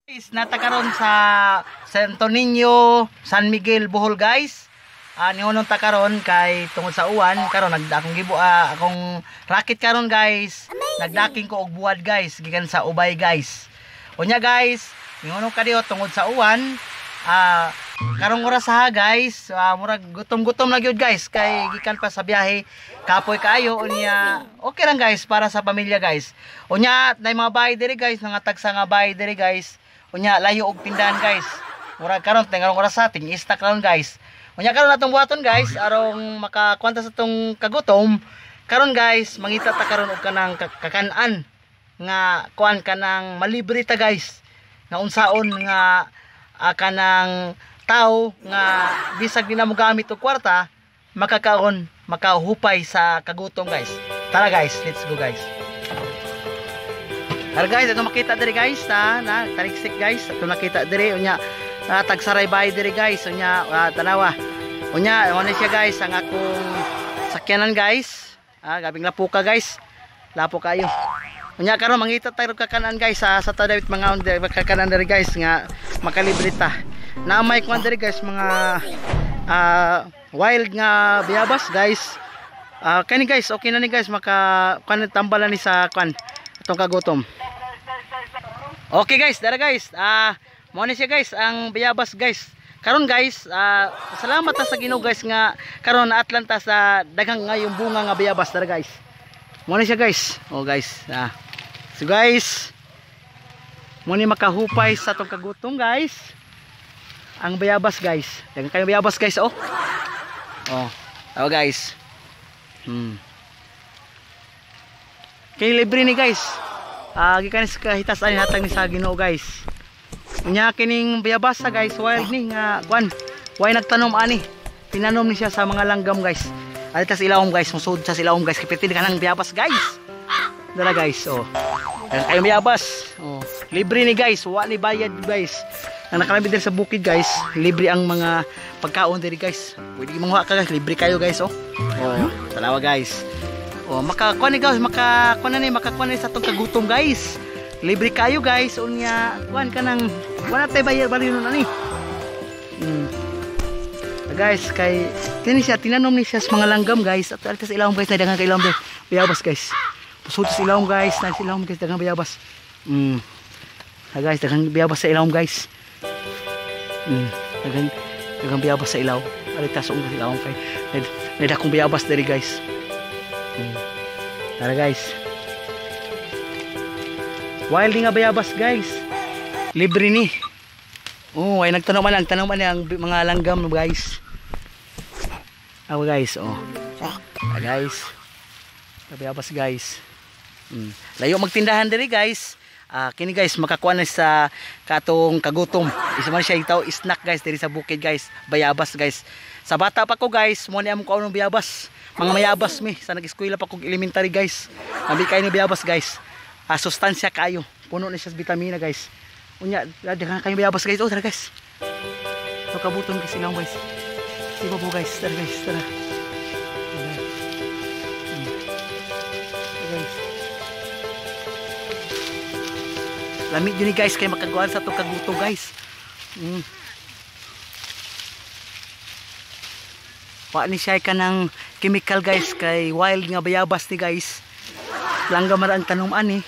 Guys, nata karon sa Santo Niño, San Miguel, Bohol, guys. Niunong ta karon kay tungod sa uwan, karon nag akong gibo akong racket karon, guys. Nagdaking ko og buwad, guys, gikan sa Ubay, guys. Unya guys, niunong ka diho tungod sa uwan. Karong oras ha, guys, murag gutom-gutom na gyud, guys, kay gikan pa sa biyahe, kapoy kaayo. Unya okay lang, guys, para sa pamilya, guys. Unya nay mga bahay diri, guys, mga tagsa nga bahay diri, guys. Unya layo og tindahan, guys. Murag karon tingarong oras sa ting istak karon, guys. Unya karon atong buhaton, guys, arong makakwanta sa tong kagutom. Karon guys, mangita ta karon og kanang kakan-an nga kuan kanang malibre ta, guys. Nga unsaon nga kanang tao nga bisag di na mo gamit og kwarta, makakaon, makahupay sa kagutom, guys. Tara guys, let's go, guys. Tara guys, ito makita diri, guys, na, na tariksik, guys. Ito nakita diri unya tagsaray bahay diri, guys. Unya tanawa. Unya mo siya, guys, ang akong sakyanan, guys. Gabing lapuka, guys. Lapo kayo. Unya karon mangita tayo kakanan, guys, sa tadawit mga kakanan diri, guys, nga makalibre ta. Na may kwan diri, guys, mga wild nga biyabas, guys. Kani guys, okay na ni, guys, maka kuan tambalan ni sa kuan atong kagutom. Okay guys, dara guys. Mo ni siya, guys, ang bayabas, guys. Karon guys, salamat ta sa Ginoo, guys, nga karon na Atlanta sa daghang ngayong bunga nga bayabas, dara guys. Mo ni siya, guys. Oh guys, So guys, mo ni makahupay sa atong kagutom, guys. Ang bayabas, guys. Daghang kayo bayabas, guys, oh. Oh. Oh guys. Kay libre ni, guys. Gikan sa kahitas ani hatag ni sa Ginoo, guys. Unya kining bayabasa, guys, wild ni nga kuan. Way nagtanom ani. Tinanom ni siya sa mga langgam, guys. Alita sa ilawom, guys, musud sa ilawom, guys, kay piti ka ng bayabas, guys. Dara guys, oh. Kayo bayabas. Oh, libre ni, guys, wa ni bayad, guys. Ang nakalabit diri sa bukid, guys, libre ang mga pagkaon diri, guys. Pwede manguha ka, guys, libre kayo, guys, oh. Oh, tanawa, guys. Oh, makakuan ni guys, makakuan na ni, makakuan ni sa atong kagutom, guys. Libre kayo, guys. Unya, kuan ka nang wala tay bayar bali nun ani. Guys, kay kini siya tinanom ni siya sa mga langgam, guys. At alta sa ilawom, guys, na daghang kay ilawom, guys. Bayabas, guys. Pusod sa ilawom, guys, na sa ilawom, guys, daghang bayabas. Guys, daghang bayabas sa ilawom, guys. Daghang daghang bayabas sa ilawom. Alita sa ilawom kay nadakong bayabas diri, guys. Tara guys. Wild nga bayabas, guys. Libre ni. Oh, ay nagtanom man lang, tanom man ang mga langgam, guys. Awa guys, oh. Tara guys. Bayabas, guys. Layo magtindahan diri, guys. Kini guys, makakuha na sa katong kagutom. Isa man siya itaw snack, guys, diri sa bukid, guys. Bayabas, guys. Sa bata pa ko, guys, mo ni among kaon bayabas. Mga mayabas mi sa nag-eskwela pa kog elementary, guys. Abi kayo ni bayabas, guys. Sustansya kayo. Puno ni siya sa bitamina, guys. Unya, daghan kayo bayabas, guys. Oh, tara guys. So kabuton kasi lang, guys. Iba po, guys. Tara guys, tara. Guys. Lamig yun ni, guys, kay makaguan sa itong kaguto, guys. Wa ni siya kanang chemical, guys, kay wild nga bayabas ni, guys. Langga man ang tanom ani.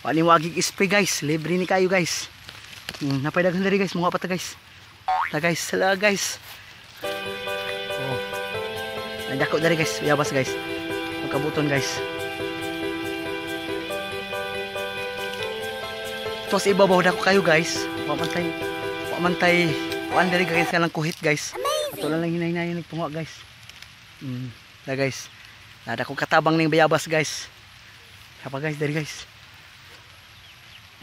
Wa ni wagig spray, guys, libre ni kayo, guys. Napay daghan diri, guys, mga pa ta, guys. Ta guys, sala guys. Oh. Nagdako diri, guys, bayabas, guys. Magkabuton, guys. Tos ibabaw dako kayo, guys. Wa man tay, wa man tay kuan diri, guys, kanang kuhit, guys. Ato lang hinay-hinay nagtunga, guys. Da guys. Nada ko katabang ning bayabas, guys. Hapa guys, diri guys.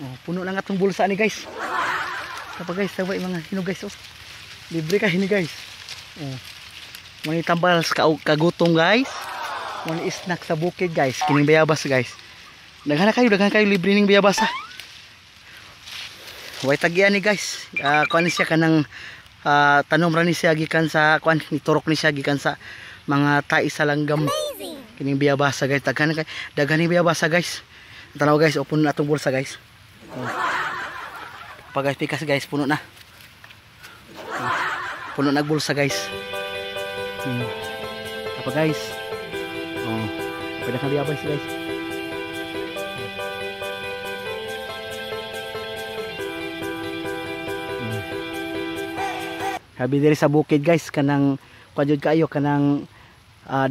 Oh, puno na nga tong bulsa ni, guys. Hapa guys, taway mga hinog, guys, oh. Libre ka hini, guys. Oh. Muni tambal sa kagutom, guys. Muni snack sa bukid, guys. Kining bayabas, guys. Daghan kayo libre ning bayabas ha. Way tagian ni, guys. Kuan ni siya kanang tanom ra ni siya gikan sa kuan, niturok ni siya gikan sa mga tai sa langgam. Kining biyabasa, guys, daghan kay daghan ni biyabasa, guys. Tanaw guys, open na atong bulsa, guys. Oh. Pa guys, pikas guys, puno na. Puno na bulsa guys. Apa guys? Oh, pwede kang bayabas guys. Habi diri sa bukid guys, kanang kuan kayo kanang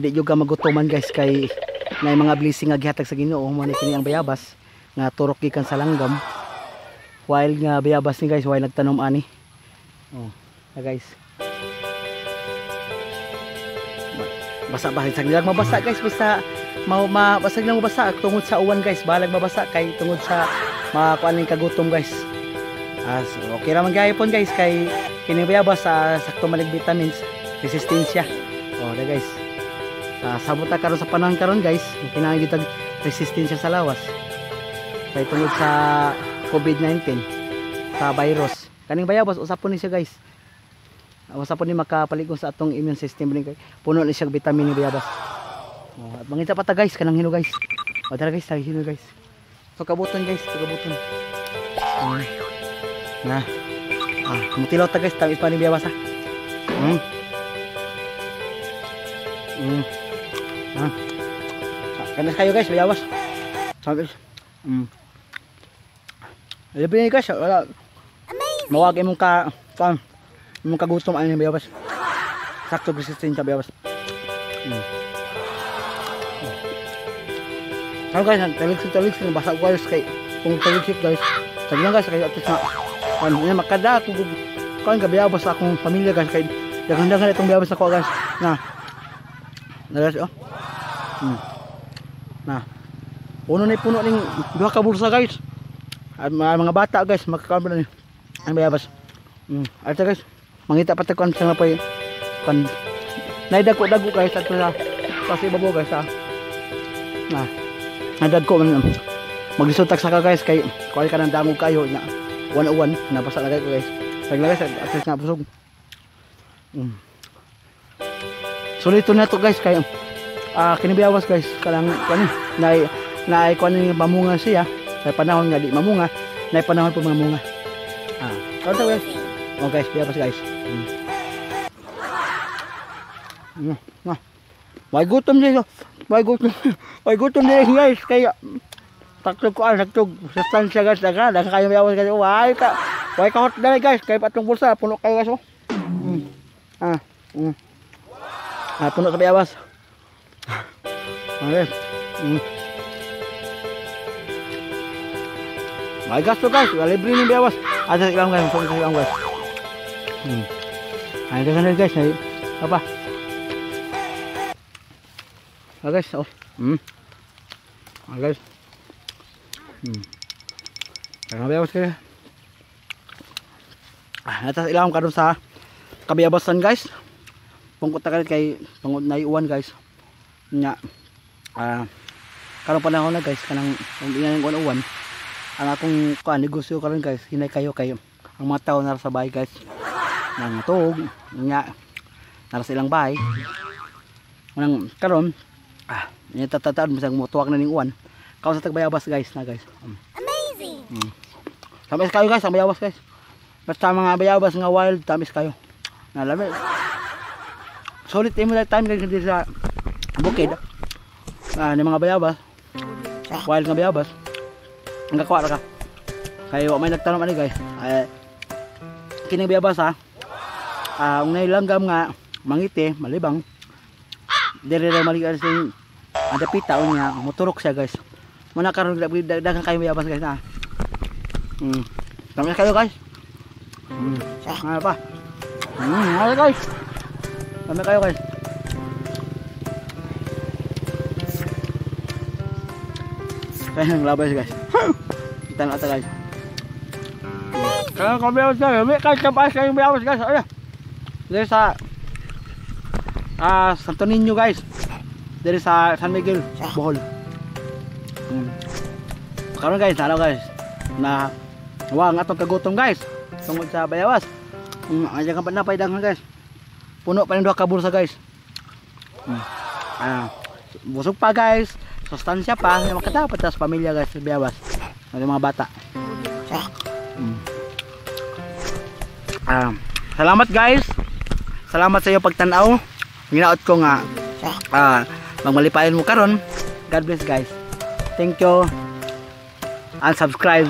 di jud ka magutuman guys kay nay mga blessing nga gihatag sa Ginoo mo ni kini ang bayabas nga turok gikan sa langgam. Wild nga bayabas ni guys, wild nagtanom ani. Oh, na guys. Basa ba sa lang mabasa guys, basta basag lang mabasa tungod sa uwan guys, balag mabasa kay tungod sa makuan ning kagutom guys. So okay ra man gayapon guys kay kini bayabas sa sakto malig vitamins, resistensya. Oh, da guys. Sabot ta karon sa panahon karon guys, kinahanglan gyud resistensya sa lawas. Kay tungod sa COVID-19 sa virus. Kaning bayabas usa po ni siya guys. Usa po ni makapalig-on sa atong immune system ni kay puno ni siya vitamin ni bayabas. Oh, at mangita pa ta guys kanang hino guys. O tara guys, tayo hino guys. So kabuton guys, so kabuton. Na. Mutilaw ta guys, tamis pa ni bayabas ha. Kanas kayo guys, bayabas. Tamis. Libre ni guys, wala. Mawag imong ka imong kagutom ani bayabas. Sakto resistance sa bayabas. Ano guys, taligsik basa ko guys kay kung taligsik guys. Sabi lang guys kay atos na ano niya makada kung kan bayabas sa akong pamilya guys kay daghan-daghan itong bayabas ako guys. Na. Na guys oh. Na. Puno ni puno ning duha ka bulsa guys. At mga bata guys makakaon ni ang bayabas. Ato guys, mangita pa ta kon sa pay kon naidagko-dagko guys ato sa ibabaw guys ha. Na. Nadagko man maglisod tag saka guys kay kuan ka nang damo kayo na 101 nabasa na kayo guys. Pagla guys at least na busog. Sulit na to guys kay kini bayabas guys kanang kuan nay naay kuan ni mamunga siya. Sa panahon nga di mamunga, nay panahon po mamunga. Kaon ta guys. Oh guys, bayabas guys. May gutom dito. May gutom. May gutom dito guys kay taktog ko taktog sa stansya guys, daga kayo bayabas guys. Way ka hot dali guys kay patong bulsa puno kayo guys oh. Puno sa bayabas. Okay. May gasto guys, libre ni bayabas. Ada ilang guys, masuk ilang guys. Ay, dagan guys, ay apa? Ah guys, oh. Ah guys. Kaya bayabas kayo. Natas ilang karon sa kabayabasan guys. Pungkot ta kay tungod na iuwan guys. Nya. Karon panahon na guys kanang kung uwan. Ang akong kuan negosyo karon guys, hinay kayo kayo. Ang mga tao nara sa bahay guys. Nangatuog, nya nara sa ilang bahay. Unang karon nya tatataon bisag motuwak na ning uwan. Kaon sa tagbayabas guys na guys. Amazing. Tamis kayo guys, ang bayabas guys. Basta mga bayabas nga wild, tamis kayo. Nalami. Sulit imo na time guys dito sa bukid. Ni mga bayabas. Wild nga bayabas. Ang kakuha ra ka. Kayo may nagtanom ani guys. Kining bayabas ha. Ang nailanggam nga mangiti, malibang. Dire ra maligan sa adapita unya, moturok siya guys. Muna karon daghan kayo bayabas guys na. Tamis kayo guys. Ano pa? Ano guys? Tamis kayo guys. Kaya nang labas guys. Kita na ata guys. Kaya kami bayabas guys. May kahit kapas kayong bayabas guys. Ano? Dito sa Santo Niño guys. Dito sa San Miguel, Bohol. Karon guys, ano guys? Na wa ang atong kagutom guys. Tungod sa bayawas. Ayan ka pa na paidanghan guys. Puno pa ng duha ka bulsa guys. Busog pa guys. Sustansya pa, makadapat sa pamilya guys, bayawas. Ng mga bata. Salamat, guys. Salamat sa iyo pagtan-aw. Ginaot ko nga magmalipayon mo karon. God bless, guys. Thank you. And subscribe.